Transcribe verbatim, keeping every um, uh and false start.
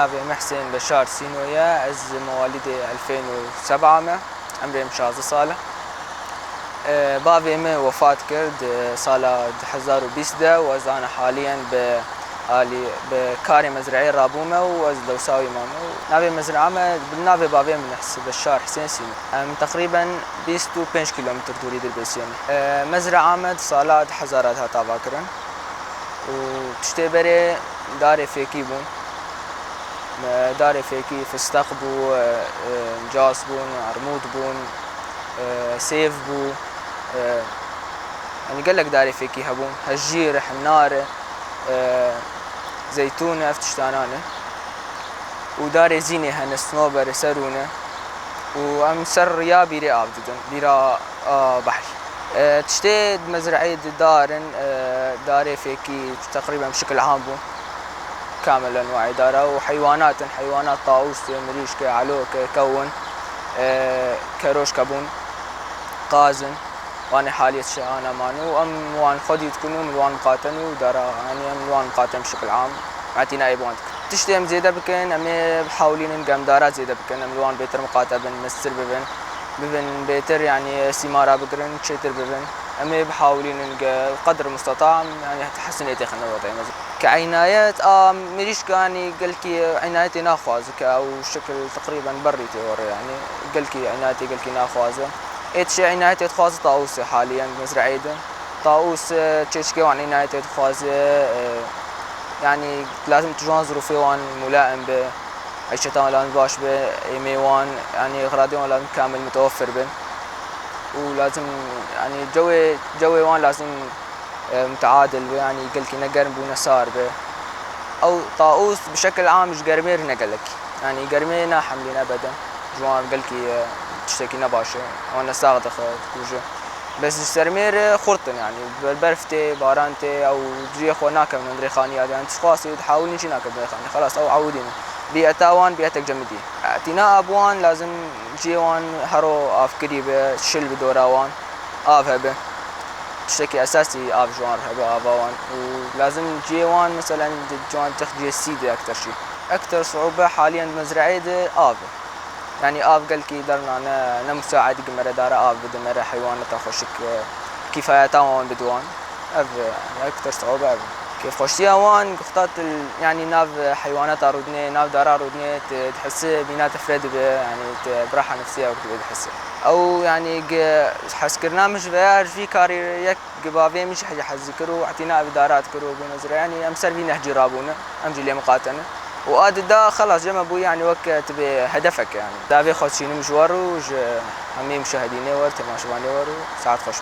Navê min Hisên Beşar Sîno ye, ez mewalîdê elfên û seba me, emrê min şazdeh sal e. E, bavê min wefat kir di sala du hezar û bîst de û ez ana haliyen bi alî, bi karê mezreeyê rabûme û ez lewsa wî mame û navê mezrea me bi navê bavê min His-, Beşar Hisên Sîno. Em teqrîben bîst û pênc kîlometr dûrî Dirbêsiyê ne. E, mezrea me di sala du hezar de hat avakirin. û tiştê berê darê fêkî bûn. Me darê fêkî fisteq bû, e, e, cas bûn, armûd bûn, e, sêv bû, e, yanî gelek darê fêkî hebûn. Hejîr, hinar, e, zeytûn, ev tiştana ne. Û darê zînê hene, sinober, serûn e. Û em ser riya bîrê av didin, bîra a, behrî. E, tiştê di mezreeyê di dar in, e, darê fêkî teqrîben bi şikil am bû. Kamil enwayê dara û heywanat in, heywanat tawûs e, mirîşk e, elok e, kew in, e, keroşke bûn, qaz in. Wan ê haliyê tiştê ana man û em wan xwedî dikin û min wan miqaten û dara, yanî em wan miqaten bi şikil am. Etîna ê bi wan dikin. Tiştê em zêde bikin, em ê bihawilînin gemdara zêde bikin, em li wan bêtir miqate bin, mestir bibin, bibin bêtir, yanî sîmara bigirin, çêtir bibin. Em ê bihawilînin ge-, qedr musteta, em, yanî heta hesinê têxin wextê mezin. Ke eynayet a mirîşka, yanî gelkî eynayetê naxwaze, ke ew şikil teqrîben berrî tê were, yanî gelkî eynayetê gelkî naxwaze. Ê tiştê eynayetê dixwaze tawûsê haliyen mezreeyê de. Tawûs, e, çêçikê wan înayetê dixwaze, e, yanî lazim tu ji wan zirûfê wan mulaim be, eyşeta wan lazim baş be, êmê wan, yanî xeradê wan lazim kamil mutewefir bin. Û lazim, yanî cewê, cewê wan lazim, e, mutaadil be, yanî gelkî ne germ bû ne sar be. Ew tawûs bi şekil am ji germê re ne gelek. Yanî germê nahemlîne beden. Ji wan gelkî, e, tiştekî ne baş e. Wan ne sax dixe, dikuje. Bes ji sermê re xurt in, yanî ber-, berf tê, baran tê, ew cihê xwe nakevin hundirê xaniya de, yanî tu xwastî dihawilîn jî nakevin hundirê xaniya. Xelas, ew ewidîn in. Bîeta wan bîetek cemidî. Tîna ab wan lazim cihê wan hero avkirî be, şil bi dora wan, av hebe. Tiştekî esasî av ji wan re hebe, ava wan. Û lazim cihê wan, meselen, di, ji wan tix cihê sî de ekter şî. Ekter siûbe haliyen di mezreeyê de av e. Yanî av gelkî derna ne, ne musaid dike mere dara av bide mere heywanata xweşik, e, kîfayeta wan bide wan. Ev, e, yanî ekter siûbe ev e. Kêfxweşiya wan guxta tu, yanî nav heywanata rûdinê, nav dara rûdinê, tu dihisi mîna te fireh dibe, yanî tu bi raha nefsiya wek dibe dihisi. Ew, yanî gi hezkirina min ji vê ya, ji vî karî yek Gi bavê min jî heye hez dikir û etîna ev dara dikir û bê mezre. Yanî em ser vî nehcî rabûne, em jî lê miqatene. Û a dida xelas cem e bû, yanî wek tibê hedefek e yanî. Davê xwe dişînim ji we re û ji hemî muşahidînê we re, temaşevanê we re û saet xweş.